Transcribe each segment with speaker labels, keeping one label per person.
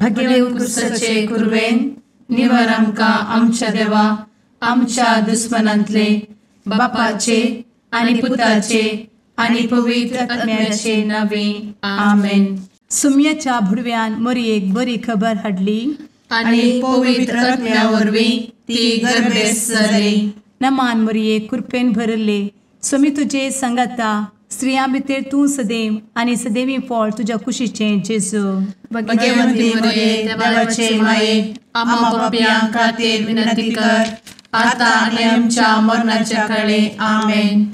Speaker 1: भगेव कुरवेन निवर आमकां आमच्या देवा आमच्या दुस्मनांतले बापाचे आनी पुताचे आनी पवित्र आत्म्याचे नावे आमेन.
Speaker 2: सुम्याच्या भुडव्यान मोरयेक बरी खबर हाडली
Speaker 1: आनी पवित्र आत्म्या वरवीं ती गर्भेस्त जाली.
Speaker 2: नमान मोरये, कृपेन भरले, स्वामी तुजे संगाता, स्त्रियां भितर तूं सदैव आनी सदैवी फळ तुज्या कुशीचें जेजू.
Speaker 1: भगवंती मोरये, देवाचे माये, आम्हा पापयां खातीर विनंती कर आता आनी आमच्या मरणाच्या काळे. आमेन.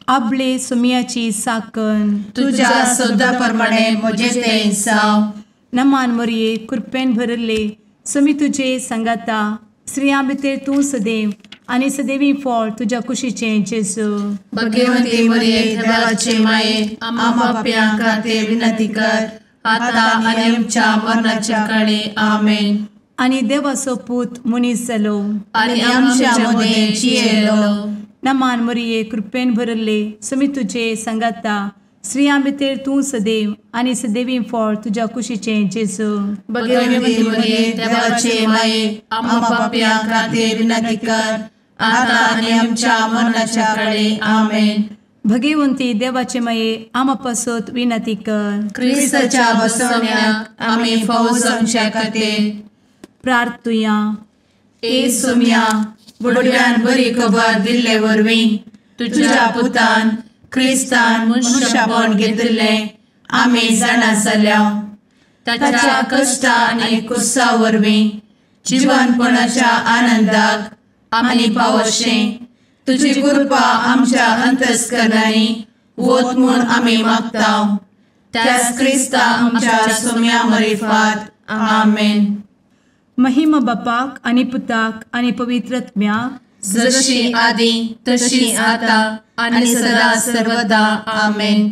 Speaker 2: आपले सुम्याची साकन
Speaker 1: तुज्या सदा प्रमाणे म्हजें तें जावं.
Speaker 2: नमान मोरये, कृपेन भरले, स्वामी तुजे संगाता, स्त्रियां भितर तूं सदैव आनी सदैवी फळ तुज्या कुशीचें जेजू.
Speaker 1: भगवंती मोरये, देवाचे माये, आम्हा पापयां खातीर विनंती कर आता आनी आमच्या मरणाच्या काळे. आमेन.
Speaker 2: आनी देवाचो पूत मनीस जालो
Speaker 1: आनी आमच्या मदें जियेलो.
Speaker 2: नमान मोरये, कृपेन भरले, स्वामी तुजे संगाता, स्त्रियां भितर तूं सदैव आनी सदैवी फळ तुज्या कुशीचें जेजू.
Speaker 1: भगवंती मोरये, देवाचे माये, आम्हा पापयां खातीर विनंती कर आता आनी आमच्या मरणाच्या काळे. आमेन.
Speaker 2: भगवंती देवाचे माये, आम्हा पासत विनंती कर.
Speaker 1: क्रिस्ताच्या बसवण्याक आमी फावो जावच्या खातीर
Speaker 2: प्रार्थुया.
Speaker 1: ए सुम्या, बुडव्यान बरी खबर दिल्ले वरवीं तुज्या पुतान क्रिस्तान मनशापण घेतिल्लें आमी जाणा जाल्या. ताच्या कश्टा आनी कुसा वरवीं जिवनपणाच्या आनंदाक आमी पावशें तुजी कृपा आमच्या अंतस्करणांनी वत म्हूण आमी मागता. त्याच क्रिस्ता आमच्या सुम्या मरिफात. आमेन.
Speaker 2: महिमा बापाक आनी पुताक आनी पवित्र आत्म्याक,
Speaker 1: जशी आदी तशी आता आनी सदा सर्वदा. आमेन.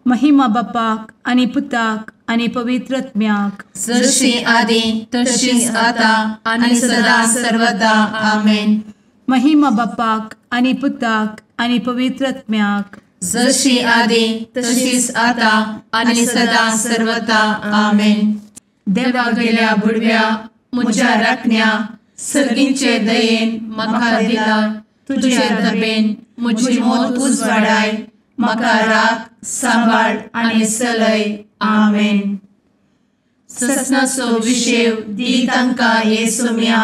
Speaker 2: महिमा बापाक आनी पुताक आनी पवित्र आत्म्याक,
Speaker 1: जशी आदी तशी आता आनी सदा सर्वदा. आमेन.
Speaker 2: महिमा बापाक आनी पुताक आनी पवित्र आत्म्याक,
Speaker 1: जशी आदी तशीच आता आनी सदा सर्वदा. आमेन. देवा गेल्या बुडव्या म्हज्या राखण्या सर्गींचे दयेन म्हाका दिला तुजे दबेन म्हजी मोत उजवाडाय, म्हाका राख सांबाळ आनी चलय. आमेन. ससनाचो विशेव दी तांकां हे सोम्या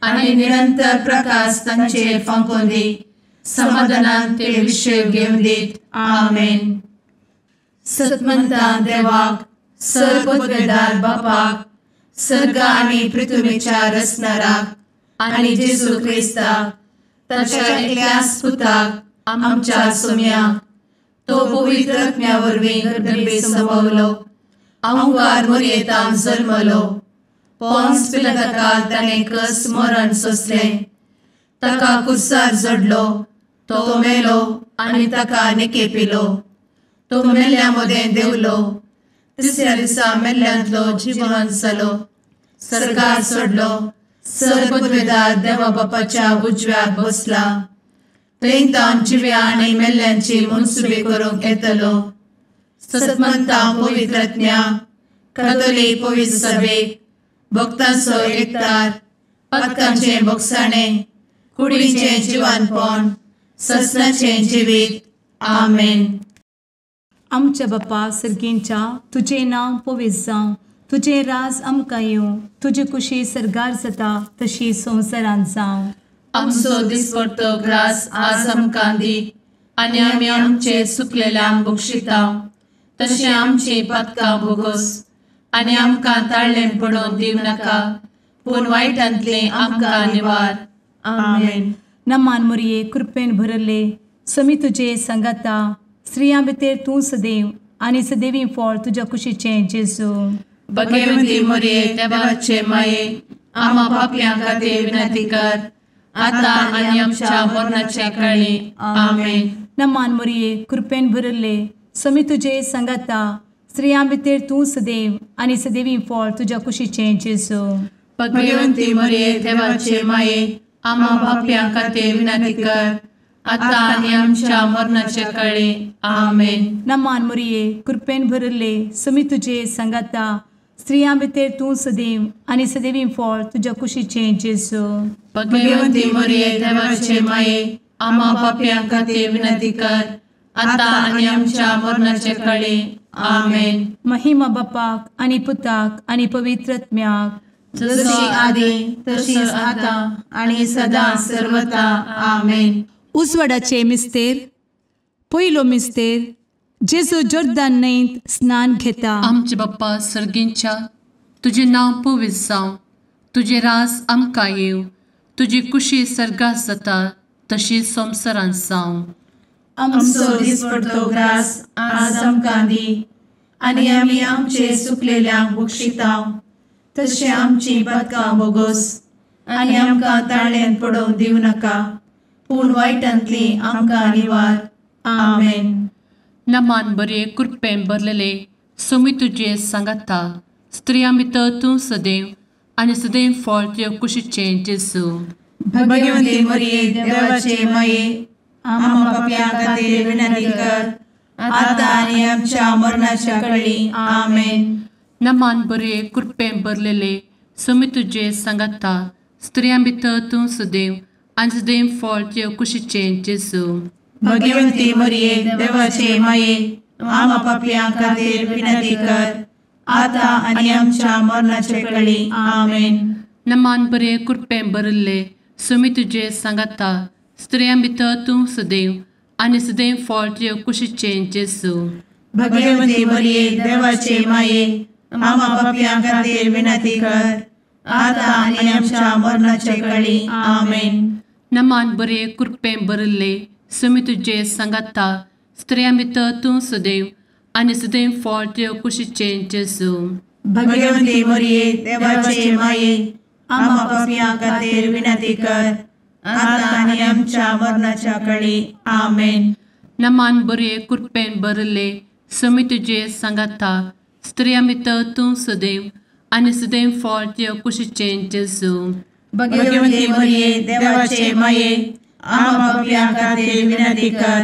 Speaker 1: आनी निरंतर प्रकाश तांचेर फांकोवन दी, समाधानान ते विशेव घेवन दीत. आमेन. सतमंता देवाक, सर्वपदवेदार बापाक, सर्ग आनी पृथ्वीच्या रचणाराक आनी जेजू क्रिस्ताक ताच्या एकल्याच पुताक आमच्या सोम्याक, तो पवित्र आत्म्या वरवीं गर्भे संभवलो, अहंकार मोरयेतान जल्मलो, पोन्स पिलाताकाल ताणें कस मरण सोंसलें, ताका कुर्सार जडलो, तो मेलो आनी ताका निकेपिलो, तो मेल्ल्या मदें देंवलो, तिसऱ्या दिसा मेल्ल्यांतलो जिवन जालो, सर्गार सोडलो, सर्वपदवेदार देवा बापाच्या उजव्याक बसला, थंय तावन जिव्या आनी मेल्ल्यांची मनसुबी करूंक येतलो. सतमंता पवित्र आत्म्या, कातोलीक पवित्र सभेक, भक्तांचो एकतार, पातकांचें भोगसाणें, कुडीचें जिवानपण, ससनाचें जिवीत. आमेन.
Speaker 2: आमच्या बापा सर्गींच्या, तुजें नांव पवित्र जावं, तुजें राज आमकां येवं, तुजी कुशी सर्गार जाता तशी संवसारांत जावं.
Speaker 1: आमचो दिसपडतो ग्रास आज आमकां दी आनी आमी आमचे सुकलेल्यांक बक्षिता तशें आमची पातकां भोगोस आनी आमकां ताळ्ळें पडोवन दिवं नाका, पूण वायटांतलें आमकां निवार. आमेन.
Speaker 2: नमान मोरये, कृपेन भरले, स्वामी तुजे संगाता, स्त्रियां भितर तूं सदैव आनी सदैवी फळ तुज्या कुशीचें जेजू.
Speaker 1: भगवंती मोरये, देवाचे माये, आम्हा पापयां खातीर विनंती कर आता आनी आमच्या मरणाच्या काळी. आमेन.
Speaker 2: नमान मोरये, कृपेन भरले, स्वामी तुजे संगाता, स्त्रियां भितर तूं सदैव आनी सदैवी फळ तुज्या कुशीचें जेजू.
Speaker 1: भगवंती मोरये, देवाचे माये, आम्हा पापयां खातीर विनंती कर आता आनी आमच्या मरणाच्या काळी. आमेन.
Speaker 2: नमान मोरये, कृपेन भरले, स्वामी तुजे संगाता, स्त्रियां भितर तूं सदैव आनी सदैवी फळ तुज्या कुशीचें जेजू.
Speaker 1: भगवंती मरिये देवाचे माये, आम्हा पापयां खातीर विनंती कर, आतां आनी आमच्या मरणाचे कळे. आमेन.
Speaker 2: महिमा बापाक आनी पुताक आनी पवित्र आत्म्याक,
Speaker 1: जशी आदी तशीच आतां आनी सदां सर्वता. आमेन.
Speaker 2: उजवाडाचे मिस्तेर. पयलो मिस्तेर, जेजू जोर्दान न्हंयत स्नान घेता.
Speaker 1: आमचे बाप्पा सर्गींच्या, तुजें नांव पवित्र जावं, तुजें राज आमकां येवं, तुजी कुशी सर्गात जाता तशी संवसारांत जावं. आमचो दिसपडतो ग्रास आज आमकां दी, आनी आमी आमचे सुकलेल्यांक बक्षिता तशें आमची पातकां बोगोस, आनी आमकां ताळ्यांत पडोवंक दिवं नाका, पूण वायटांतली आमकां निवार. आमेन. नमान बरे कृपेन भरलेले, सोमी तुजे सांगाता, स्त्रियां भितर तूं सदैव आनी सदैव फळ तुज्या कुशीचें जेजू. भगवंती मरिये देवाचे माये, आम्हा पापयां खातीर विनंती कर, आतां आनी आमच्या मरणाच्या कळी. आमेन. नमान बरे कृपेन भरलेले, सोमी तुजे सांगाता, स्त्रियां भितर तूं सदैव आनी सदैव फळ तुज्या कुशीचें जेजू. भगवंती मरिये देवाचे माये, आम्हा पापयां खातीर विनंती कर, आतां आनी आमच्या मरणाचे कळी. आमेन. नमान बरे कृपेन भरिल्ले, सोमी तुजे सांगाता, स्त्रियां भितर तूं सदैव आनी सदैव फळ तुज्या कुशीचें जेजू. भगवंती मरिये देवाचे माये, आम्हा पापयां खातीर विनंती कर, आतां आनी आमच्या मरणाचे कळी. आमेन. नमान बरे कृपेन भरिल्ले, सोमी तुजे सांगाता, स्त्रियां भितर तूं सदैव आनी सदैव फळ तुज्या कुशीचें जेजू. भगवंती मरिये देवाचे माये, आम्हा पापयां खातीर विनंती कर, आतां आनी आमच्या मरणाच्या कळी. आमेन. नमान बरे कृपेन भरिल्ले, सोमी तुजे सांगाता, स्त्रियां भितर तूं सदैव आनी सदैव फळ तुज्या कुशीचें जेजू. भगवंती मरिये देवाचे माये, आम्हा पापयां खातीर विनंती कर,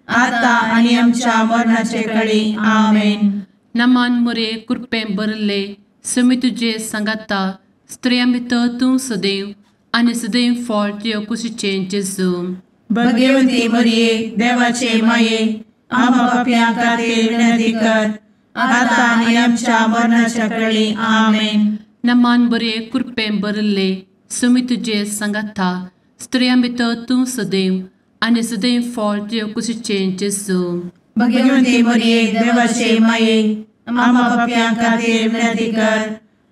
Speaker 1: आतां आनी आमच्या मरणाचे कळी. आमेन. नमान मरिये कृपेन भरिल्ले, सोमी तुजे सांगाता, स्त्रियां भितर तूं सदैव आनी सदैव फळ तुज्या कुशीचें जेजू. भगवंती मरिये देवाचे माये, आम्हा पापयां खातीर विनंती कर, आतां आनी आमच्या मरणाच्या कळी. आमेन. नमान बरे कृपेन भरिल्ले, सोमी तुजे सांगाता, स्त्रियां भितर तूं सदैव आनी सदैव फळ तुज्या कुशीचें जेजू. भगवंती मरिये देवाचे माये, आम्हा पापयां खातीर विनंती कर,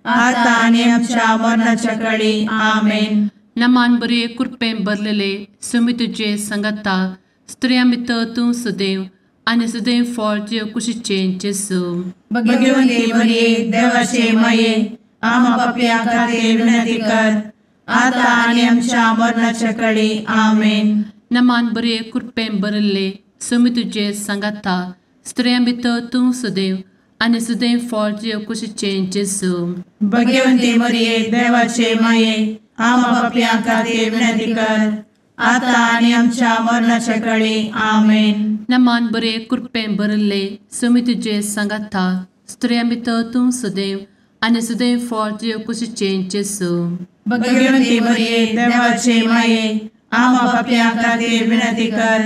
Speaker 1: आतां आनी आमच्या मरणाच्या कळी. आमेन. नमान बरे कृपेन भरलेले, सोमी तुजे सांगाता, स्त्रियां भितर तूं सदैव आनी सदैव फळ तुज्या कुशीचें जेजू. भगवंती मरिये देवाचे माये, आम्हा पापयां खातीर विनंती कर, आतां आनी आमच्या मरणाच्या कळी. आमेन. नमान बरे कृपेन भरिल्ले, सोमी तुजे सांगाता, स्त्रियां भितर तूं सदैव आनी सदैव फळ तुज्या कुशीचें जेजू. भगवंती मरिये देवाचे माये, आम्हा पापयां खातीर विनंती कर, आतां आनी आमच्या मरणाच्या कळी. आमेन. नमान बरे कृपेन भरिल्ले, सोमी तुजे सांगाता, स्त्रियां भितर तूं सदैव आनी सदैव फळ तुज्या कुशीचें जेजू. भगवंती मरिये देवाचे माये, आम्हा पापयां खातीर विनंती कर,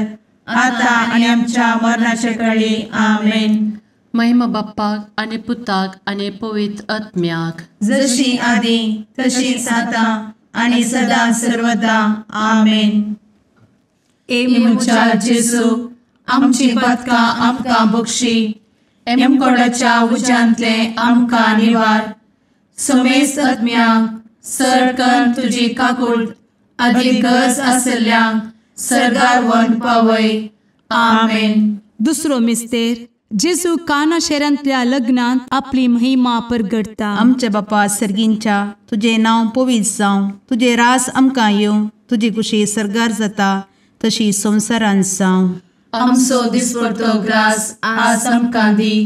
Speaker 1: आतां आनी आमच्या मरणाचे कळी. आमेन. महिमा बाप्पाक आनी पुताक आनी पवित्र आत्म्याक, जशी आदी तशीच आतां आनी सदां सर्वदा. आमेन. ए म्हज्या जेजू, आमची पातकां आमकां बक्षी, एमकोडाच्या उज्यांतले आमकां निवार, समेस्त आत्म्यांक सर तुजी काकूट आदी गरज आशिल्ल्यांक सर्गार व्हरून पावय. आमेन.
Speaker 2: दुसरो मिस्तेर, जेजू काना शहरांतल्या लग्नांत आपली महिमा परगटता.
Speaker 3: आमच्या बापा सर्गींच्या, तुजें नांव पवित्र जावं, तुजें राज आमकां येवं, तुजी कुशी सर्गार जाता तशी संवसारांत जावं.
Speaker 1: आमचो दिसपडतो ग्रास आज आमकां दी,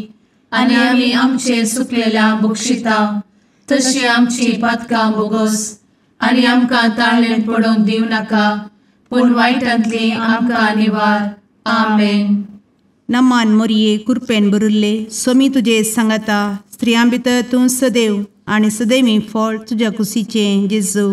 Speaker 1: आनी आमी आमचे सुकलेल्या बक्षिता तशी आमची पातकां बोगोस, आनी आमकां ताळ्ळें पडोवंक दिवं नाका, पूण वायटांतली आमकां निवार. आमेन.
Speaker 3: नमान मोरये कृपेन भरिल्ले, स्वामी तुजे सांगाता, स्त्रियां भितर तूं सदैव आनी सदैवी फळ तुज्या कुशीचें जेजू।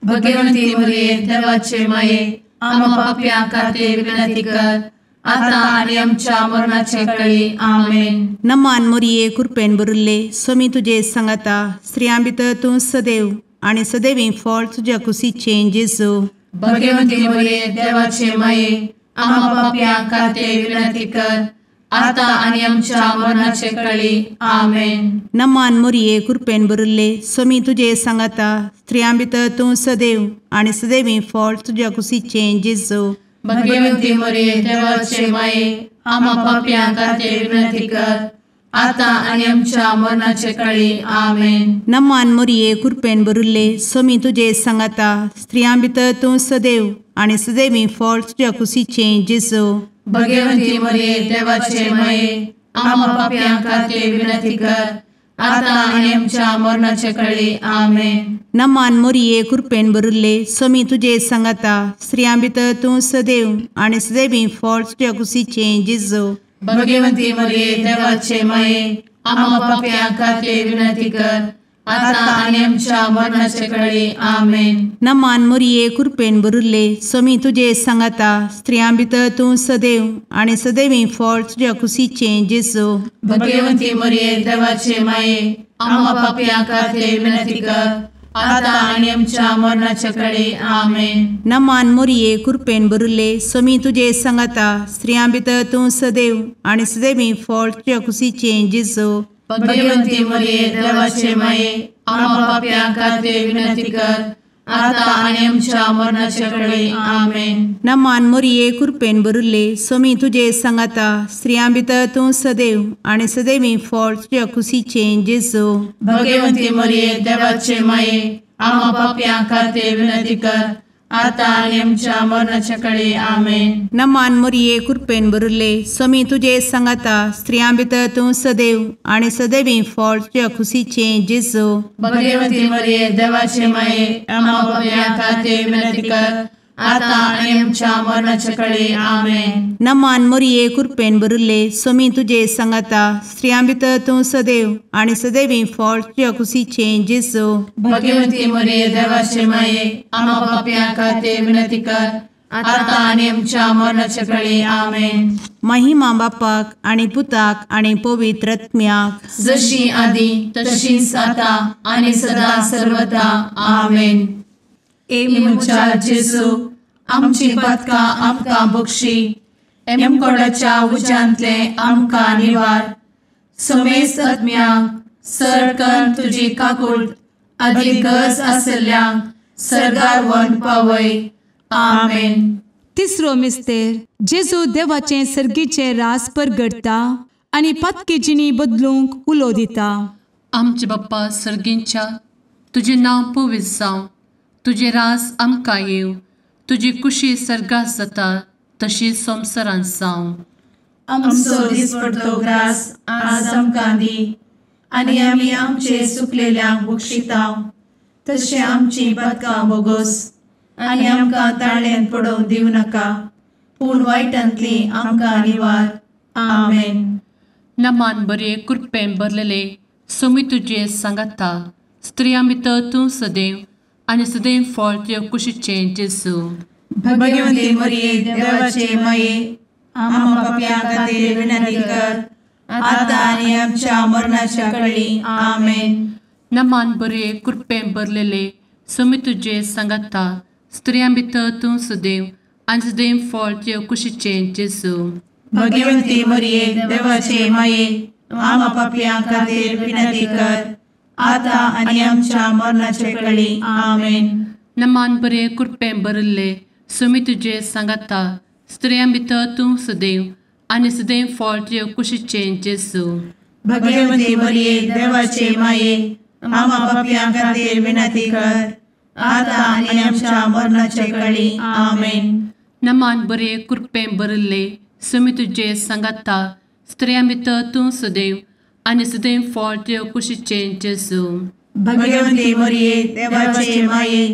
Speaker 1: भगवंती मरिये देवाचे माये आम्हा पाप्यां खातीर विनंती कर आता आनी आमच्या मरणाचे वेळी। आमेन।
Speaker 3: नमान मोरये कृपेन भरिल्ले स्वामी तुजे सांगाता, स्त्रियां भितर तूं सदैव आनी सदैवी फळ तुज्या कुशीचें जेजू।
Speaker 1: भगवंती मरिये देवाचे माये आम्हा पाप्यां खातीर विनंती कर आता आनी आमच्या मरणाचे वेळी। आमेन।
Speaker 3: नमान मोरये कृपेन भरिल्ले स्वामी तुजे सांगाता, स्त्रियां भितर तूं सदैव आनी सदैवी फळ तुज्या कुशीचें जेजू।
Speaker 1: भगवंती मरिये देवाचे माये आम्हा पाप्यां खातीर विनंती कर आता आनी आमच्या मरणाचे वेळी। आमेन।
Speaker 3: नमान मोरये कृपेन भरिल्ले स्वामी तुजे सांगाता, स्त्रियां भितर तूं सदैव आनी सदैवी फळ तुज्या कुशीचें जेजू।
Speaker 1: भगवंती मरिये देवाचे माये आम्हा पाप्यां खातीर विनंती कर आता आनी आमच्या मरणाचे वेळी। आमेन।
Speaker 3: नमान मोरये कृपेन भरिल्ले स्वामी तुजे सांगाता, स्त्रियां भितर तूं सदैव आनी सदैवी फळ तुज्या कुशीचें जेजू।
Speaker 1: भगवंती मरिये देवाचे माये आम्हा पाप्यां खातीर विनंती कर आता आनी आमच्या मरणाचे वेळी। आमेन।
Speaker 3: नमान मोरये कृपेन भरिल्ले स्वामी तुजे सांगाता, स्त्रियां भितर तूं सदैव आनी सदैवी फळ तुज्या कुशीचें जेजू।
Speaker 1: भगवंती मरिये देवाचे माये आम्हा पाप्यां खातीर विनंती कर आता आनी आमच्या मरणाचे वेळी। आमेन।
Speaker 3: नमान मोरये कृपेन भरिल्ले स्वामी तुजे सांगाता, स्त्रियां भितर तूं सदैव आनी सदैवी फळ तुज्या कुशीचें जेजू।
Speaker 1: भगवंती मरिये देवाचे माये आम्हा पाप्यां खातीर विनंती कर आता आनी आमच्या मरणाचे वेळी। आमेन।
Speaker 3: नमान मोरये कृपेन भरिल्ले स्वामी तुजे सांगाता, स्त्रियां भितर तूं सदैव आनी सदैवी फळ तुज्या कुशीचें जेजू।
Speaker 1: भगवंती मरिये देवाचे माये आम्हा पाप्यां खातीर विनंती कर आता आनी आमच्या मरणाचे वेळी। आमेन।
Speaker 3: नमान मोरये कृपेन भरिल्ले स्वामी तुजे सांगाता, स्त्रियां भितर तूं सदैव आनी सदैवी फळ तुज्या कुशीचें जेजू।
Speaker 1: भगवंती मरिये देवाचे माये आम्हा पाप्यां खातीर विनंती कर आता आनी आमच्या मरणाचे वेळी। आमेन।
Speaker 3: नमान मोरये कृपेन भरिल्ले स्वामी तुजे सांगाता, स्त्रियां भितर तूं सदैव आनी सदैवी फळ तुज्या कुशीचें जेजू।
Speaker 1: भगवंती मरिये देवाचे माये आम्हा पाप्यां खातीर विनंती कर आता आनी आमच्या मरणाचे वेळी। आमेन।
Speaker 3: महिमा बापाक आनी पुताक आनी पवित्र आत्म्याक,
Speaker 1: जशी आदी तशीच आता आनी सदा सर्वदा। आमेन। ए म्हज्या जेजू आमची पातकां आमकां बक्षी, एमकोडाच्या उज्यांतले आमकां निवार, समेस्त आत्म्यांक सरकन तुजी काकूट आदी गरज आसल्ल्यांक सर्गार व्हरून पावय। आमेन।
Speaker 2: तिसरो मिस्तेर जेजू देवाचें सर्गीचें रास परगटता आनी पातकी जिणी बदलूंक उलो दिता।
Speaker 1: आमचे बाप्पा सर्गींच्या तुजें नांव पवित्र जावं, तुजें रास आमकां येवं, तुजी कुशी सर्गात जाता तशी संवसारांत जावं।
Speaker 4: आमचो दिसपडतो ग्रास आज आमकां दी आनी आमी आमचे सुकलेल्यांक बक्षिता तशें आमची पातकां बोगोस आनी आमकां ताळ्यान पडोवंक दिवं नाका, पूण वायटांतली आमकां निवार। आमेन।
Speaker 1: नमान बरे कृपेन भरलेले स्वामी तुजे सांगाता, स्त्रियां भितर तूं सदैव आनी सदैव फळ तुज्या कुशीचें जेजू।
Speaker 4: भगवंती मरिये देवाचे माये आम्हा पाप्यां खातीर विनंती कर आता आनी आमच्या मरणाच्या वेळी। आमेन।
Speaker 1: नमान बरे कृपेन भरलेले स्वामी तुजे सांगाता, स्त्रियां भितर तूं सदैव आनी सदैव फळ तुज्या कुशीचें जेजू।
Speaker 4: भगवंती मरिये देवाचे माये आम्हा पाप्यां खातीर विनंती कर आता आनी आमच्या मरणाचे वेळी। आमेन।
Speaker 1: नमान बरे कृपेन भरिल्ले स्वामी तुजे सांगाता, स्त्रियां भितर तूं सदैव आनी सदैव फळ तुज्या कुशीचें जेजू।
Speaker 4: भगवंती मरिये देवाचे माये आम्हा पाप्यां खातीर विनंती कर आता आनी आमच्या मरणाचे वेळी। आमेन।
Speaker 1: नमान बरे कृपेन भरिल्ले स्वामी तुजे सांगाता, स्त्रियां भितर तूं सदैव आनी सदैव फळ तुज्या कुशीचें जेजू।
Speaker 4: भगवंती मरिये देवाचे माये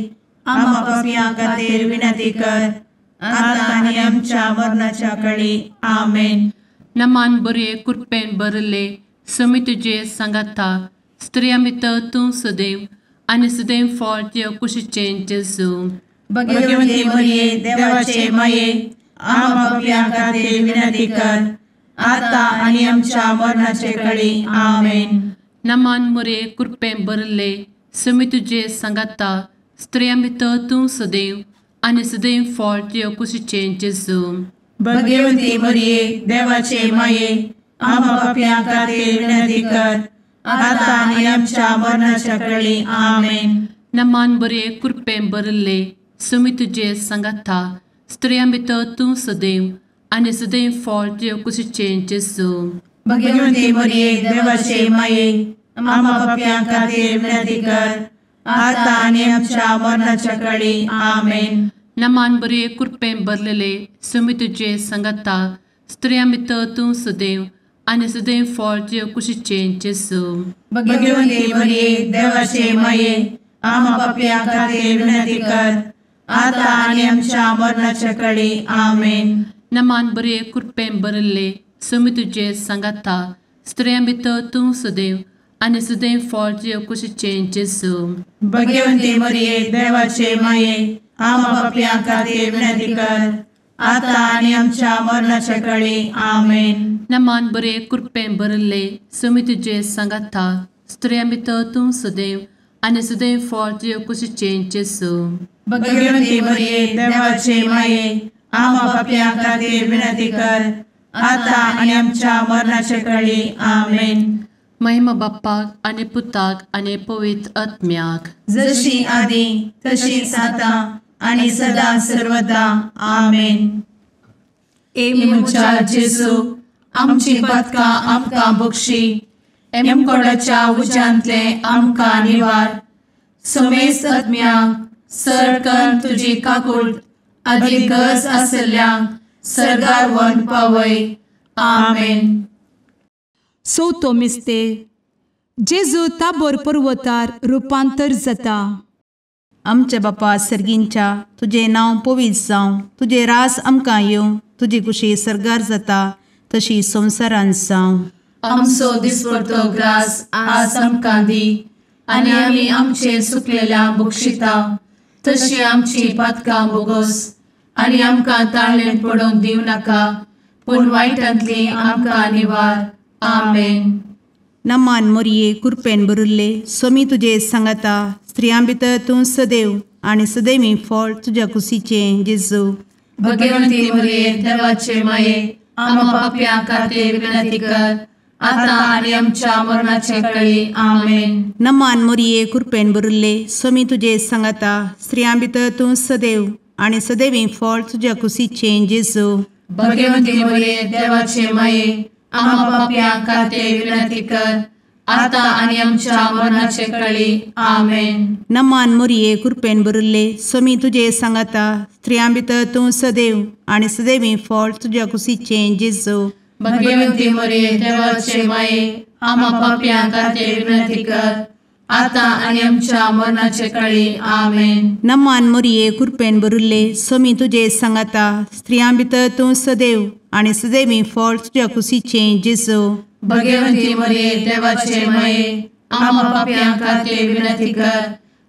Speaker 4: आम्हा पाप्यां खातीर विनंती कर आता आनी आमच्या मरणाच्या वेळी। आमेन।
Speaker 1: नमान बरे कृपेन भरिल्ले समी तुजे सांगाता स्त्रियां भितर तूं सदैव आनी सदैव फळ तुज्या कुशीचें जेजू।
Speaker 4: भगवती मरिये देवाचे माये आम्हा पाप्यां खातीर विनंती कर आता आनी आमच्या मरणाचे कळी। आमेन।
Speaker 1: नमान मोरये कृपेन भरिल्ले समी तुजे सांगाता स्त्रियां भितर तूं सदैव आनी सदैव फळ तुज्या कुशीचें जेजू।
Speaker 4: भगवती मरिये देवाचे माये आम्हा पाप्यां खातीर विनंती कर आता आनी आमच्या मरणाच्या कळी। आमेन।
Speaker 1: नमान बरे कृपेन भरिल्ले समी तुजे सांगाता स्त्रियां भितर तूं सदैव आनी सदैव फळ तुज्या कुशीचें जेजू।
Speaker 4: भगवती मरिये देवाचे माये आम्हा पाप्यां खातीर विनंती कर आता आनी आमच्या मरणाच्या कळी। आमेन।
Speaker 1: नमान बरे कृपेन भरिल्ले समी तुजे सांगाता स्त्रियां भितर तूं सदैव आनी सदैव फळ तुज्या कुशीचें जेजू।
Speaker 4: भगवती मरिये देवाचे माये आम्हा पाप्यां खातीर विनंती कर आता आनी आमच्या मरणाच्या कळी। आमेन।
Speaker 1: नमान बरे कृपेन भरिल्ले समी तुजे सांगाता स्त्रियां भितर तूं सदैव आनी सदैव फळ तुज्या कुशीचें जेजू।
Speaker 4: भगवती मरिये देवाचे माये आम्हा पाप्यां खातीर विनंती कर आता आनी आमच्या मरणाच्या कळी। आमेन।
Speaker 1: नमान बरे कृपेन भरिल्ले समी तुजे सांगाता स्त्रियां भितर तूं सदैव आनी सदैव फळ तुज्या कुशीचें जेजू।
Speaker 4: भगवती मरिये देवाचे माये आम्हा पाप्यां खातीर विनंती कर आता आनी आमच्या मरणाच्या कळी। आमेन।
Speaker 1: महिमा बाप्पाक आनी पुताक आनी पवित्र आत्म्याक
Speaker 4: जशी आदी तशीच आता आनी सदा सर्वदा। आमेन।
Speaker 2: ए
Speaker 4: म्हज्या जेजू आमची पातकां आमकां बक्षी एमकोडाच्या उज्यांतले आमकां निवार समेस्त आत्म्यांक सरकन तुजी काकूट आदी गरज आसल्ल्यांक सर्गार व्हरून पावय। आमेन।
Speaker 2: चवथो मिस्तेर जेजू ताबोर पर्वतार रुपांतर जाता।
Speaker 3: आमच्या बापा सर्गींच्या तुजें नांव पवित्र जावं, तुजें राज आमकां येवं, तुजी कुशी सर्गार जाता तशी संवसारांत जावं।
Speaker 1: आमचो दिसपडतो ग्रास आज आमकां दी आनी आमी आमचे सुकलेल्या बक्षिता तशी आमची पातकां बोगस आनी आमकां ताळेन पडोवंक दिवं नाका पूण वायटांतली आमकां निवार। आमेन।
Speaker 3: नमान मोरये कृपेन भरिल्ले स्वामी तुजे सांगाता स्त्रियां भितर तूं सदैव आनी सदैवी फळ तुज्या कुशीचें जेजू।
Speaker 1: भगवंती मोरये देवाचे माये आम्हा पाप्यां खातीर विनंती कर आता आनी आमच्या मरणाचे कळी। आमेन।
Speaker 3: नमान मोरये कृपेन भरिल्ले स्वामी तुजे सांगाता स्त्रियां भितर तूं सदैव आनी सदैवी फळ तुज्या कुशीचें जेजू।
Speaker 1: भगवंती मोरये देवाचे माये आम्हा पाप्यां खातीर विनंती कर आता आनी आमच्या मरणाचे कळी। आमेन।
Speaker 3: नमान मोरये कृपेन भरिल्ले स्वामी तुजे सांगाता स्त्रियां भितर तूं सदैव आनी सदैवी फळ तुज्या कुशीचें जेजू।
Speaker 1: भगवंती मोरये देवाचे माये आम्हा पाप्यां खातीर विनंती कर आता आनी आमच्या मरणाचे कळी। आमेन।
Speaker 3: नमान मोरये कृपेन भरिल्ले स्वामी तुजे सांगाता स्त्रियां भितर तूं सदैव आनी सदैवी फळ तुज्या कुशीचें जेजू।
Speaker 1: भगवंती मोरये देवाचे माये आम्हा पाप्यां खातीर विनंती कर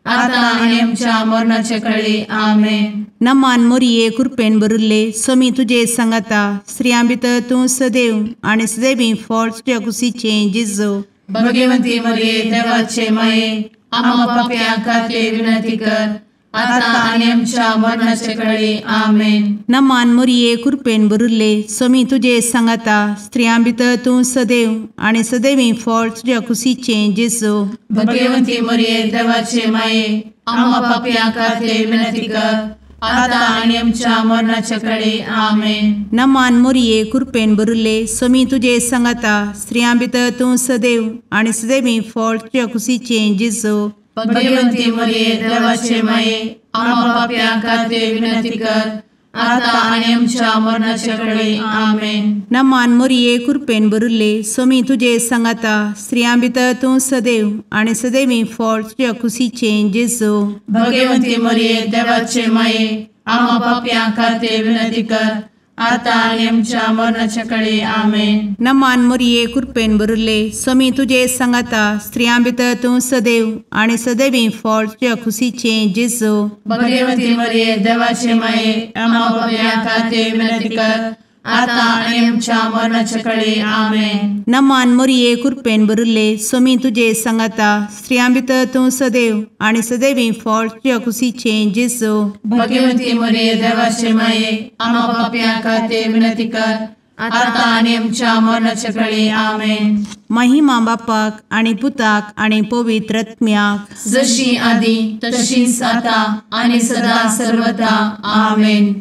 Speaker 1: आता आनी आमच्या मरणाचे कळी। आमेन।
Speaker 3: नमान मोरये कृपेन भरिल्ले स्वामी तुजे सांगाता स्त्रियां भितर तूं सदैव आनी सदैवी फळ तुज्या कुशीचें जेजू।
Speaker 1: भगवंती मोरये देवाचे माये आम्हा पाप्यां खातीर विनंती कर आता आनी आमच्या मरणाचे कळी। आमेन।
Speaker 3: नमान मोरये कृपेन भरिल्ले स्वामी तुजे सांगाता स्त्रियां भितर तूं सदैव आनी सदैवी फळ तुज्या कुशीचें जेजू।
Speaker 1: भगवंती मोरये देवाचे माये आम्हा पाप्यां खातीर विनंती कर आता आनी आमच्या मरणाचे कळी। आमेन।
Speaker 3: नमान मोरये कृपेन भरिल्ले स्वामी तुजे सांगाता स्त्रियां भितर तूं सदैव आनी सदैवी फळ तुज्या कुशीचें जेजू।
Speaker 1: भगवंती मोरये देवाचे माये आम्हा पाप्यां खातीर विनंती कर आता आनी आमच्या मरणाचे कळी। आमेन।
Speaker 3: नमान मोरये कृपेन भरिल्ले स्वामी तुजे सांगाता स्त्रियां भितर तूं सदैव आनी सदैवी फळ तुज्या कुशीचें जेजू।
Speaker 1: भगवंती मोरये देवाचे माये आम्हा पाप्यां खातीर विनंती कर आतां आनी आमच्या मरणाच्या कळे. आमेन.
Speaker 3: नमान मोरये कृपेन भरिल्ले, स्वामी तुजे सांगाता, स्त्रियां भितर तूं सदैव आनी सदैवी फळ तुज्या खुशीचें जेजू.
Speaker 1: भगवती मरिये देवाचे माये, आम्हा पाप्यां खातीर विनंती कर, आतां आनी आमच्या मरणाच्या कळे. आमेन.
Speaker 3: नमान मोरये कृपेन भरिल्ले, स्वामी तुजे सांगाता, स्त्रियां भितर तूं सदैव आनी सदैवी फळ तुज्या खुशीचें जेजू.
Speaker 1: भगवती मरिये देवाचे माये, आम्हा पाप्यां खातीर विनंती कर, आतां आनी आमच्या मरणाच्या कळे. आमेन.
Speaker 3: महिमा बापाक आनी पुताक आनी पवित्र आत्म्याक,
Speaker 1: जशी आदी तशीच आतां आनी सदा सर्वदा. आमेन.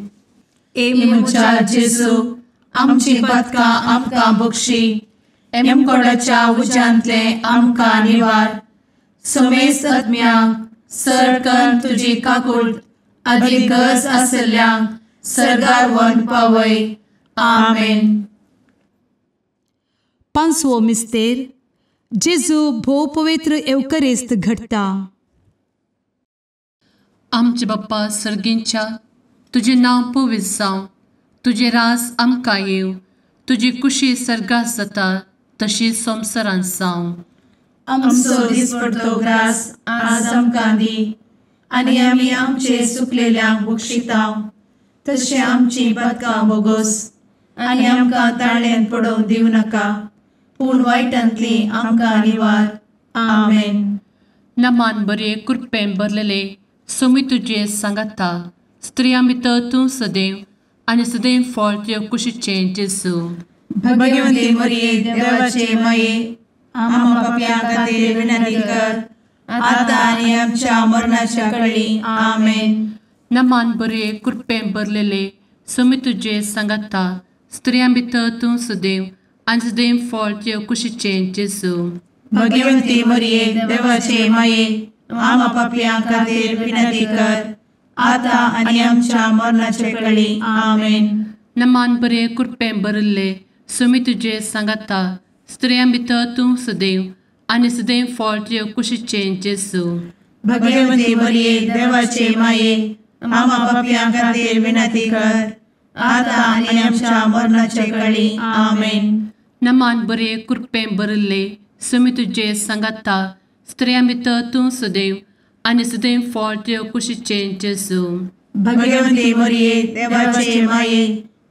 Speaker 1: ए म्हज्या जेजू, आमची पातकां आमकां बक्षी, एमकोडाच्या उज्यांतले आमकां निवार, समेस्त आत्म्यांक सरकन तुजी काकूट आदी गरज आशिल्ल्यांक सर्गार व्हरून पावय. आमेन.
Speaker 2: पांचवो मिस्तेर, जेजू भोव पवित्र एवकरिस्त घडटा.
Speaker 1: आमचे बाप्पा सर्गींच्या, तुजें नांव पवित्र जावं, तुजें राज आमकां येवं, तुजी कुशी सर्गात जाता तशी संवसारांत जावं. आमचो दिसपडतो ग्रास आज आमकां दी, आनी आमी आमचे सुकलेल्यांक बक्षिता तशें आमची पातकां बोगोस, आनी आमकां ताळ्यांत पडोवंक दिवं नाका, पूण वायटांतली आमकां निवार. आमेन. नमान बरे कृपेन भरलेले, स्वामी तुजे सांगाता, स्त्रियां भितर तूं सदैव आनी सदैव फळ तुज्या कुशीचें जेजू. भगवती मरिये देवाचे माये, आम्हा पाप्यां खातीर विनंती कर, आतां आनी आमच्या मरणाच्या कळी. आमेन. नमान बरे कृपेन भरलेले, स्वामी तुजे सांगाता, स्त्रियां भितर तूं सदैव आनी सदैव फळ तुज्या कुशीचें जेजू. भगवती मरिये देवाचे माये, आम्हा पाप्यां खातीर विनंती कर, आतां आनी आमच्या मरणाचे कळी. आमेन. नमान बरे कृपेन भरिल्ले, स्वामी तुजे सांगाता, स्त्रियां भितर तूं सदैव आनी सदैव फळ तुज्या कुशीचें जेजू. भगवती मरिये देवाचे माये, आम्हा पाप्यां खातीर विनंती कर, आतां आनी आमच्या मरणाचे कळी. आमेन. नमान बरे कृपेन भरिल्ले, स्वामी तुजे सांगाता, स्त्रियां भितर तूं सदैव आनी सदैव फळ तुज्या कुशीचें जेजू. भगवती मरिये देवाचे माये,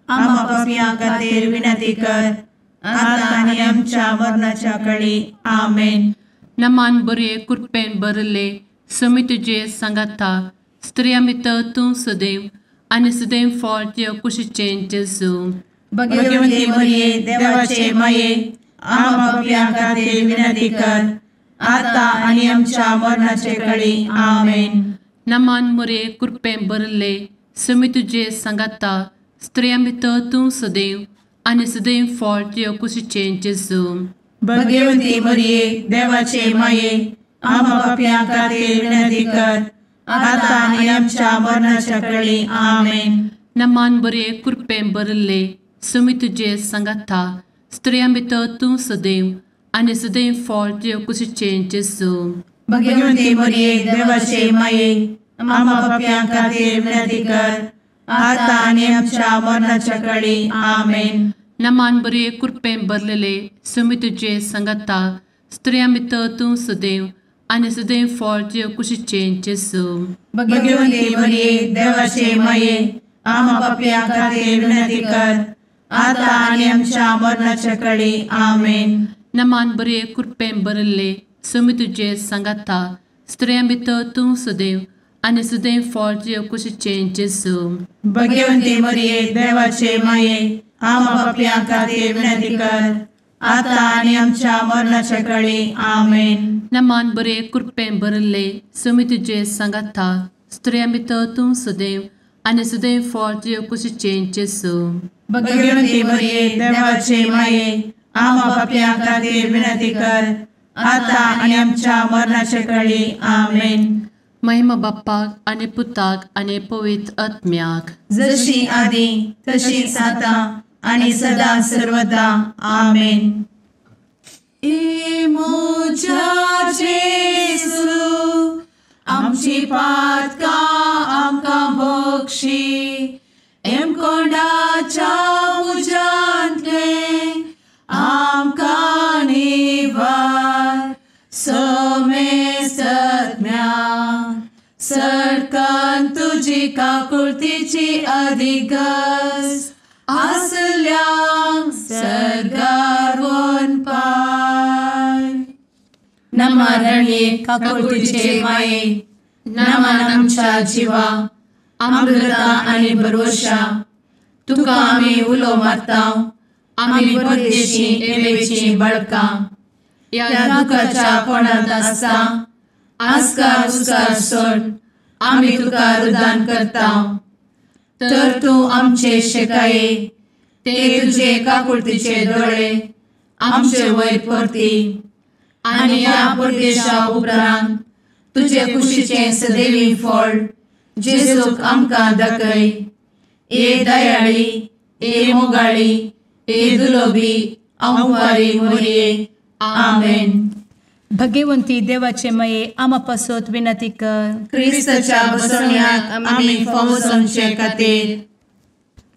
Speaker 1: आम्हा पाप्यां खातीर विनंती कर, आतां आनी आमच्या मरणाच्या कळी. आमेन. नमान बरे कृपेन भरिल्ले, स्वामी तुजे सांगाता, स्त्रियां भितर तूं सदैव आनी सदैव फळ तुज्या कुशीचें जेजू. भगवती मरिये देवाचे माये, आम्हा पाप्यां खातीर विनंती कर, आतां आनी आमच्या मरणाचे कळी. आमेन. नमान मरिये कृपेन भरिल्ले, स्वामी तुजे सांगाता, स्त्रियां भितर तूं सदैव आनी सदैव फळ तुज्या कुशीचें जेजू. भगवती मरिये देवाचे माये, आम्हा पाप्यां खातीर विनंती कर, आतां आनी आमच्या मरणाच्या कळी. आमेन. नमान बरे कृपेन भरिल्ले, स्वामी तुजे सांगाता, स्त्रियां भितर तूं सदैव आनी सदैव फळ तुज्या कुशीचें जेजू. भगवती मरिये देवाचे माये, आम्हा पाप्यां खातीर विनंती कर, आतां आनी आमच्या मरणाच्या कळी. आमेन. नमान बरे कृपेन भरलेले, स्वामी तुजे सांगाता, स्त्रियां भितर तूं सदैव आनी सदैव फळ तुज्या कुशीचें जेजू. भगवती मरिये देवाचे माये, आम्हा पाप्यां खातीर विनंती कर, आतां आनी आमच्या मरणाच्या कळी. आमेन. नमान बरे कृपेन भरिल्ले, स्वामी तुजे सांगाता, स्त्रियां भितर तूं सदैव आनी सदैव फळ तुज्या कुशीचें जेजू. भगवती मरिये देवाचे माये, आम्हा पाप्यां खातीर विनंती कर, आतां आनी आमच्या मरणाच्या कळी. आमेन. नमान बरे कृपेन भरिल्ले, स्वामी तुजे सांगाता, स्त्रियां भितर तूं सदैव आनी सदैव फळ तुज्या कुशीचें जेजू. भगवती मरिये देवाचे माये, आम्हा पाप्यां खातीर विनंती कर, आतां आनी आमच्या मरणाच्या कळी. आमेन. महिमा बाप्पाक आनी पुताक आनी पवित्र आत्म्याक, जशी आदी तशीच आतां आनी सदा सर्वदा. आमेन. ए म्हज्या जेजू, आमची पातकां आमकां बक्षी, एमकोंडाच्या तुजी काकुळतीची अधिगस आसल्यांक सर्गार वनपाय. नमा रणये काकुळतीचे माये, नमन आमच्या जिवा, अमृता आनी भरवशा, तुका आमी उलो मारता, आमी परदेशी एवेची बळकां, ह्या दुखाच्या कोणांत आसता आस्कार उस्कार सोड आमी तुका रुदान करता. तर तूं आमचे शेकाये ते तुजे काकुळतीचे दोळे आमचे वयर परती आनी ह्या परदेशा उपरांत तुजे कुशीचें सदैवी फळ जेजूक आमकां दाखय. ए दयाळी, ए मोगाळी, ए दुलोबी अंवारी मोरये. आमेन.
Speaker 2: भगवंती देवाचे मये आमा पासत विनंती कर.
Speaker 4: क्रिस्ताच्या बसवण्याक आमी फावो जावचे खातीर.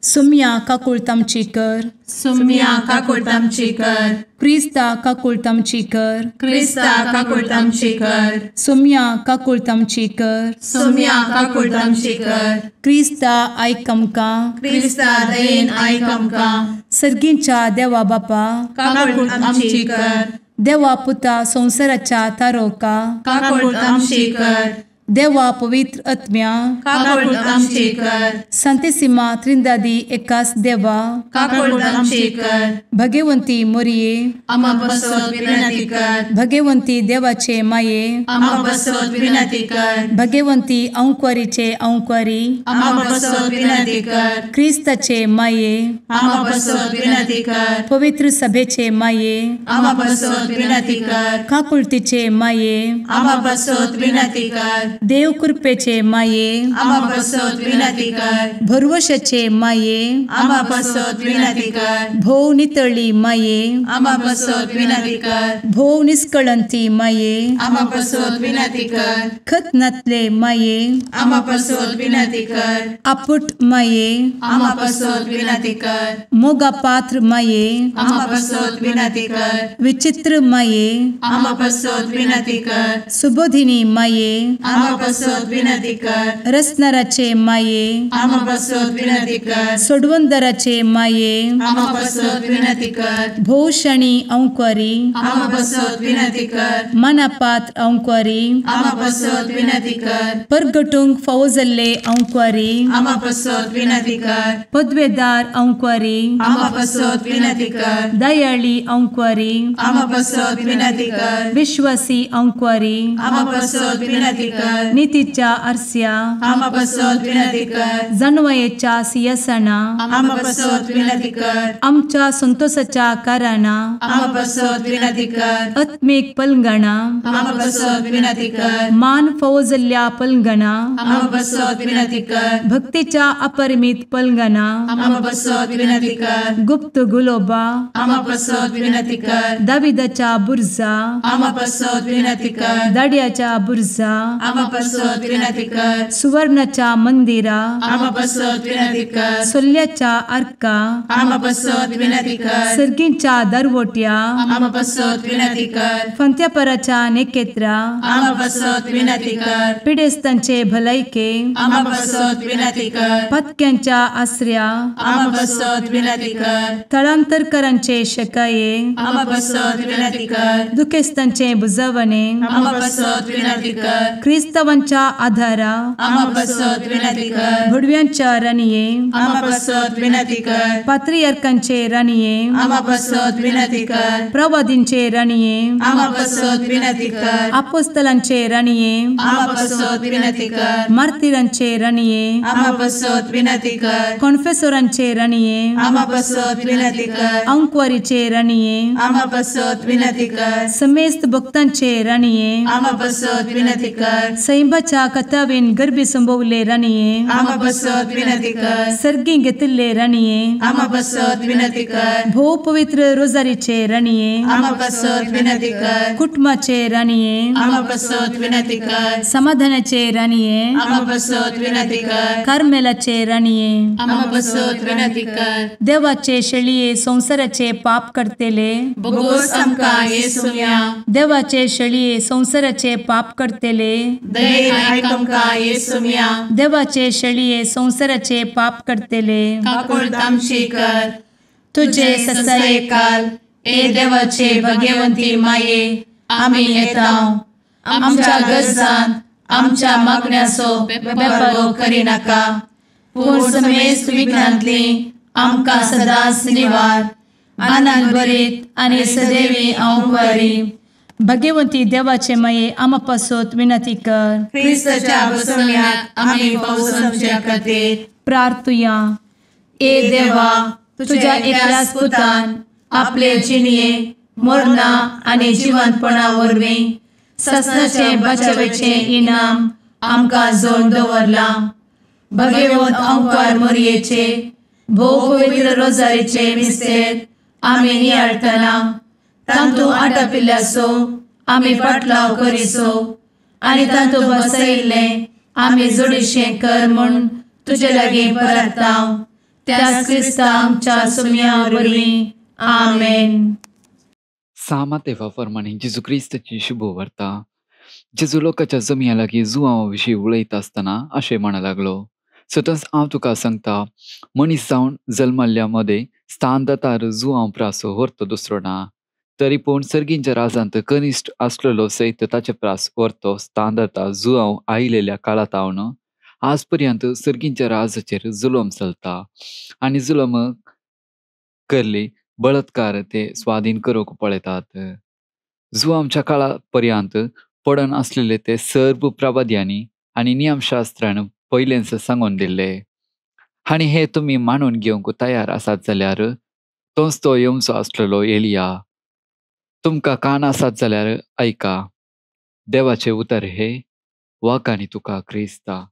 Speaker 2: सुम्या काकुळत आमची कर.
Speaker 4: सुम्या काकुळत आमची कर.
Speaker 2: क्रिस्ता काकुळत आमची कर.
Speaker 4: क्रिस्ता काकुळत आमची कर.
Speaker 2: सुम्या काकुळत आमची कर.
Speaker 4: सुम्या काकुळत आमची कर.
Speaker 2: क्रिस्ता आयक आमकां.
Speaker 4: क्रिस्ता दयेन आयक आमकां.
Speaker 2: सर्गींच्या देवा बापा
Speaker 4: काकुळत आमची कर.
Speaker 2: देवा पुता संवसाराच्या तारोका
Speaker 4: काकुळत आमची कर.
Speaker 2: देवा पवित्र आत्म्या
Speaker 4: काकुळत आमची कर.
Speaker 2: संतेसिमा त्रिंदादी एकास देवा
Speaker 4: काकुळत आमची कर.
Speaker 2: भगवंती मोरये
Speaker 4: आमा पासत विनंती कर.
Speaker 2: भगवंती देवाचे माये
Speaker 4: आमा पासत विनंती कर.
Speaker 2: भगवंती अंकुरीचे अंकुरी
Speaker 4: आमा पासत विनंती कर.
Speaker 2: क्रिस्ताचे माये
Speaker 4: आमा पासत विनंती कर.
Speaker 2: पवित्र सभेचे माये
Speaker 4: आमा पासत विनंती कर.
Speaker 2: काकुळतीचे माये
Speaker 4: आमा पासत विनंती कर.
Speaker 2: देव कृपेचे माये
Speaker 4: आमा पासत विनंती कर.
Speaker 2: भरवशाचे माये
Speaker 4: आमा पासत विनंती कर.
Speaker 2: भोव नितळी माये
Speaker 4: आमा पासत विनंती कर.
Speaker 2: भोव निष्कळंती माये
Speaker 4: आमा पासत विनंती कर.
Speaker 2: खत नातले माये
Speaker 4: आमा पासत विनंती कर.
Speaker 2: आपुट माये
Speaker 4: आमा पासत विनंती कर.
Speaker 2: मोगा पात्र माये
Speaker 4: आमा पासत विनंती कर.
Speaker 2: विचित्र माये
Speaker 4: आमा पासत विनंती कर.
Speaker 2: सुबोधिनी माये
Speaker 4: आमा पासत विनंती कर.
Speaker 2: रसनाराचे माये
Speaker 4: आमा पासत विनंती कर.
Speaker 2: सोडवंदराचे माये
Speaker 4: आमा पासत विनंती कर.
Speaker 2: भोवशणी अंकुरी
Speaker 4: आमा पासत विनंती कर.
Speaker 2: मनापात्र अंकुरी
Speaker 4: आमा पासत विनंती कर.
Speaker 2: परगटूंक फावो जाल्ले अंकुरी
Speaker 4: आमा पासत विनंती कर.
Speaker 2: पदवेदार अंकुरी
Speaker 4: आमा पासत विनंती कर.
Speaker 2: दयाळी अंकुरी
Speaker 4: आमा पासत विनंती कर.
Speaker 2: विश्वासी अंकुरी
Speaker 4: आमा पासत विनंती कर.
Speaker 2: नितीच्या आरस्या
Speaker 4: आमा पासत विनंती कर.
Speaker 2: जानवयेच्या सिंहासना
Speaker 4: आमा पासत विनंती कर.
Speaker 2: आमच्या संतोषाच्या कारणा
Speaker 4: आमा पासत विनंती कर.
Speaker 2: आत्मीक पलंगणा
Speaker 4: आमा पासत विनंती कर.
Speaker 2: मान फावो जाल्ल्या पलंगणा
Speaker 4: आमा पासत विनंती कर.
Speaker 2: भक्तीच्या अपरिमित पलंगणा
Speaker 4: आमा पासत विनंती कर.
Speaker 2: गुप्त गुलोबा
Speaker 4: आमा पासत विनंती कर.
Speaker 2: दाविदाच्या बुर्जा
Speaker 4: आमा पासत विनंती कर.
Speaker 2: दाड्याच्या बुर्जा
Speaker 4: आमा पासत विनंती कर.
Speaker 2: सुवर्णाच्या मंदिरा
Speaker 4: आमा पासत विनंती कर.
Speaker 2: सोल्ल्याच्या आर्का
Speaker 4: आमा पासत विनंती कर.
Speaker 2: सर्गींच्या दरवट्या
Speaker 4: आमा पासत विनंती कर.
Speaker 2: फंत्यापराच्या नेकेत्रा
Speaker 4: आमा पासत विनंती कर.
Speaker 2: पिडेस्तांचे भलायके
Speaker 4: आमा पासत विनंती कर.
Speaker 2: पत्क्यांच्या आसऱ्या
Speaker 4: आमा पासत विनंती कर.
Speaker 2: थळांतरकरांचे शकाये
Speaker 4: आमा पासत विनंती कर.
Speaker 2: दुखेस्तांचे बुजवणे
Speaker 4: आमा पासत विनंती कर.
Speaker 2: क्रिस्तावांच्या आधारा
Speaker 4: आमा पासत विनंती कर.
Speaker 2: भुडव्यांच्या राणये
Speaker 4: आमा पासत विनंती कर.
Speaker 2: पात्रियार्कांचे राणये
Speaker 4: आमा पासत विनंती कर.
Speaker 2: प्रवादींचे राणये
Speaker 4: आमा पासत विनंती कर.
Speaker 2: आपोस्तलांचे राणये
Speaker 4: आमा पासत विनंती कर.
Speaker 2: मार्तिरांचे राणये
Speaker 4: आमा पासत विनंती कर.
Speaker 2: कॉन्फेसोरांचे राणये
Speaker 4: आमा पासत विनंती कर.
Speaker 2: अंकुवारीचे राणये
Speaker 4: आमा पासत विनंती कर.
Speaker 2: समेस्त भक्तांचे राणये
Speaker 4: आमा पासत विनंती कर.
Speaker 2: सैंबाच्या कथावेन गर्भी संभवले राणये
Speaker 4: आमा पासत विनंती कर.
Speaker 2: सर्गी घेतिल्ले राणये
Speaker 4: आमा पासत विनंती कर.
Speaker 2: भोव पवित्र रोजारीचे राणये
Speaker 4: आमा पासत विनंती कर.
Speaker 2: कुटुंबाचे राणये
Speaker 4: आमा पासत विनंती कर.
Speaker 2: समाधानाचे राणये
Speaker 4: आमा पासत विनंती कर.
Speaker 2: कार्मेलाचे राणये
Speaker 4: आमा पासत विनंती कर.
Speaker 2: देवाचे शेळये संवसाराचे पाप करतेले
Speaker 4: बोगोस आमकां येसुम्या
Speaker 2: देवाचे शेळये संवसाराचे पाप करतेले
Speaker 1: दयेन आयक आमकां येसुम्या.
Speaker 2: देवाचे शेळये संवसाराचे पाप करतले
Speaker 1: काकुळट आमची कर.
Speaker 2: तुजे
Speaker 1: ससायेकाल ए देवाचे भगवंती माये आमी येता आमच्या गरजान आमच्या मागण्याचो बेपर्वो करिनाका पूण समेस्त विघ्नांतली आमकां सदांच निवार. आनंद भरीत आनी सदैवी अंवकारी.
Speaker 2: भगवंती देवाचे माये आमा पासत विनंती कर.
Speaker 1: क्रिस्ताच्या बसवण्याक आमी पावसाच्या खातीर
Speaker 2: प्रार्थुया.
Speaker 1: ए देवा तुझ्या एकल्याच पुतान आपले जिणये मरणा आनी जिवंतपणा वरवीं ससनाचे बचावेचे इनाम आमकां जोड दवरलां. भगवंत अंकार मोरयेचे भोव पवित्र रोजारीचे मिस्तेर आमी नियाळटना तांतू आटापिल्ल्याचो आमी पाटलाव करिसो आनी तांतू बसयिल्लें आमी जोडीशें कर म्हूण तुजे लागीं परता त्याच क्रिस्ता आमच्या सुम्या वरवीं. आमेन.
Speaker 5: सामातेवा फरमाणे जेजू क्रिस्ताची शुभ वार्ता. जेजू लोकांच्या जमया लागीं जुवां विशीं उलयता आसतना अशें म्हणा लागलो, सतच हांव तुका सांगता, मनीस जावन जल्मल्ल्या मदें स्थान दातार जुवां प्रासो व्हरतो दुसरो ना, तरी पूण सर्गींच्या राजांत कनिश्ठ आसलेलो सयत ताचे प्रास व्हरतो स्थान दाता जुवां आयिल्ल्या काळांत हांव आज पर्यंत सर्गींच्या राजाचेर जुलम चलता आनी जुलम करली बळत्कार ते स्वाधीन करूंक पळयतात. जुवांच्या काळा पर्यंत पडन आसलेले ते सर्व प्रवाद्यांनी आनी नियमशास्त्रान पयलेंच सांगून दिल्ले. आनी हे तुमी मानून घेवंक तयार आसात जाल्यार तोच तो येवचो आसलेलो एलिया. तुमकां कान आसात जाल्यार आयका. देवाचें उतर हे वाकांनी तुका क्रिस्ता.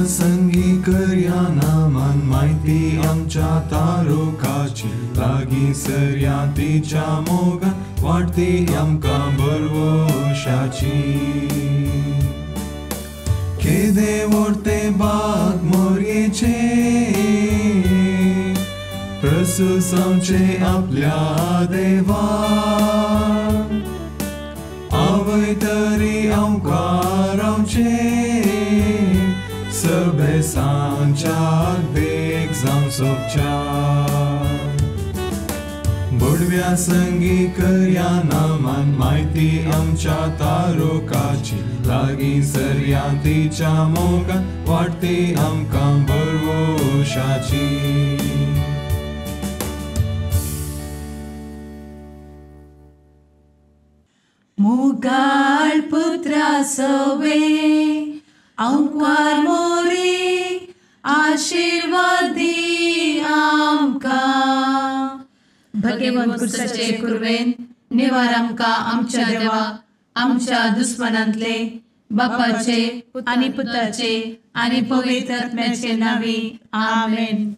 Speaker 6: संगी करया नामान माहिती आमच्या तारुकाची लागीं सरया तिच्या मोगान वाडती आमकां बरवशाची. केदे व्हडते बाग मोरयेचे प्रसूस आमचे आपल्या देवा आवय तरी आमकां रावचे सभेसांच्या देख जावं सोबच्या. बोडव्या संगी करया नामान माहिती आमच्या तारुकाची लागीं सरया तिच्या मोगान वाडती आमकां बरवशाची.
Speaker 1: मुगाळ पुत्रा सवे अंकार मोरी आशीर्वादी आमकां. भगवंत क्रिस्ताचे कुर्वेन निवार आमकां आमच्या देवा आमच्या दुस्मनांतले बापाचे आनी पुताचे आनी पवित्र आत्म्याचे नांवी. आमेन.